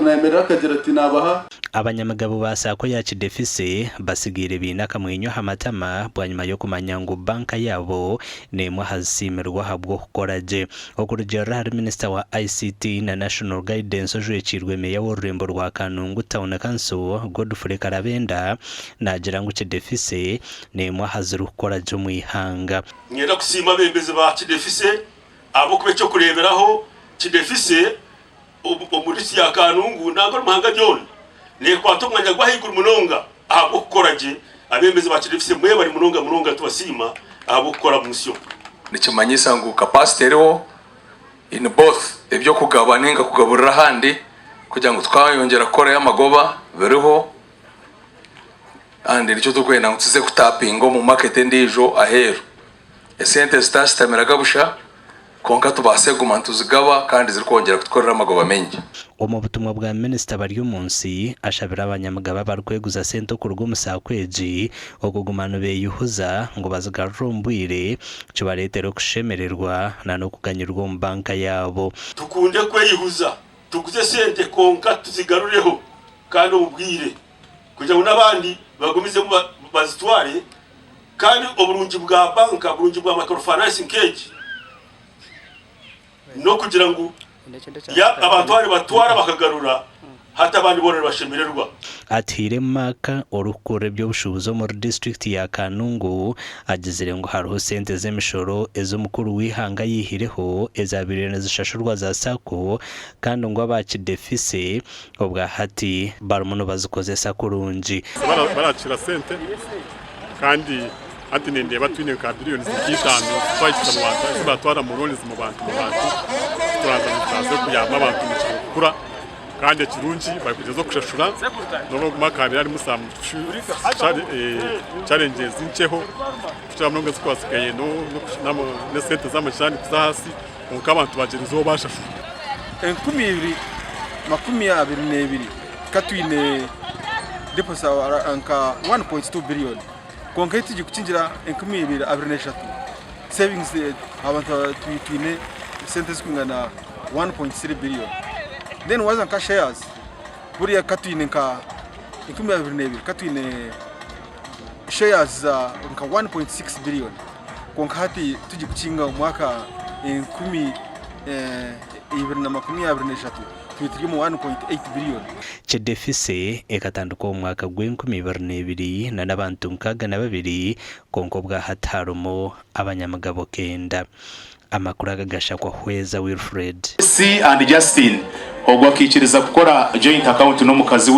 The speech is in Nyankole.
Nayemerera akagira ati nabaha. Abanyamigabo ba Sacco ya Kidefise batsigaire baine akamwenyo aha matama bwanyima y'okumanya ngu banka yaabo n'emwe aha zisiimirwe ahabw'okukora gye. Okurugiirira ahari minisita wa ICT na National Guidance ojwekiirwe meeya w'orurembo rwa Kanungu Town Council, Godfrey Karabenda, naagira ngu Kidefise n'emwe aha zirikukora gye omu ihanga. Niinyenda kusiima abeebembezi ba Kidefise ahabw'okuba eky'okureeberaho. Kidefise omuri nsi ya Kanungu nangwa n'omu ihanga ryona neekwata omwanya gw'ahaiguru munonga ahabw'okukora gye. Abeebembezi ba Kidefise mwebare munonga munonga nitubasiima ahabw'okukora musyo. Nikimanyisa ngu capacity eriho in both eby'okugaba ninga kugaburira ahandi kugira ngu tukayongyera kukorayo amagoba biriho and nikyo turikwenda ngu tuze kutapinga omu market endiijo aheeru. Esente zitashitamiraga busha kwonka tubaase kuguma nituzigaba kandi zirikwongyera kutukorera amagoba maingi. Omu butumwa bwa Minisita Baryomunsi, ashabire abanyamigabo abarikweguza sente okuruga omu SACCO egi okuguma nibeyuhuza ngu bazigarure omu bwire kibareetere okushemererwa na n'okuganyirwa omu banka yaabo. Tukunde kweyihuza, tuguze sente kwonka tuzigarureho kandi omu bwire kugira ngu n'abandi bagumizemu bazitware. Kandi oburungi bwa banka, oburungi bwa microfinance nk'egi n'okugira ngu abantu abari batwara bakagarura hati abandi boona nibashemererwa. Atuhaire Mark orikukurira eby'obushuubuzi omuri disiturikiti ya Kanungu agizire ngu hariho sente z'emishoro ezi omukuru w'eihanga yaihireho ezabaire nizishashurwa za Sacco kandi ngu aba Kidefise obwa hati barimu nibazikozesa kurungi. Barakira sente kandi hati nindeeba twine nka billions nk'itaano twahikisa mu bantu ezi baratwara mu loans mu bantu mu bantu turaza nitubaasa kuyamba abantu omu kyaro kukura kandi ekirungi barikugyeza okushashura n'obu ogumwe akaabaire arimu some challenges nkyeho kukira munonga ezikwatsigaine n'esente z'amajaani kuza ahansi kwonka abantu bagyerizeho baashashura. 2022 tukaba twine deposit nka 1.2 billion kwonka ei turi kukingira 2023 savings abantu twine sente ezirikwingana 1.3 billion then waaza nka shares buriya tukaba twine nka 2022 tukaba twine shares nka 1.6 billion kwonka hati turi kukinga omu mwaka 2023 turi turi omu 1.8 billion. Kidefise ekatandikwa omu mwaka gw'enkumi ibiri n'ebiri na n'abantu 62 kwonka obwahati harimu abanyamigabo kenda. Amakuru aga gashakwa Hweza Wilfred. C and Justin ogwo akaikiriza kukora joint account n'omukazi we.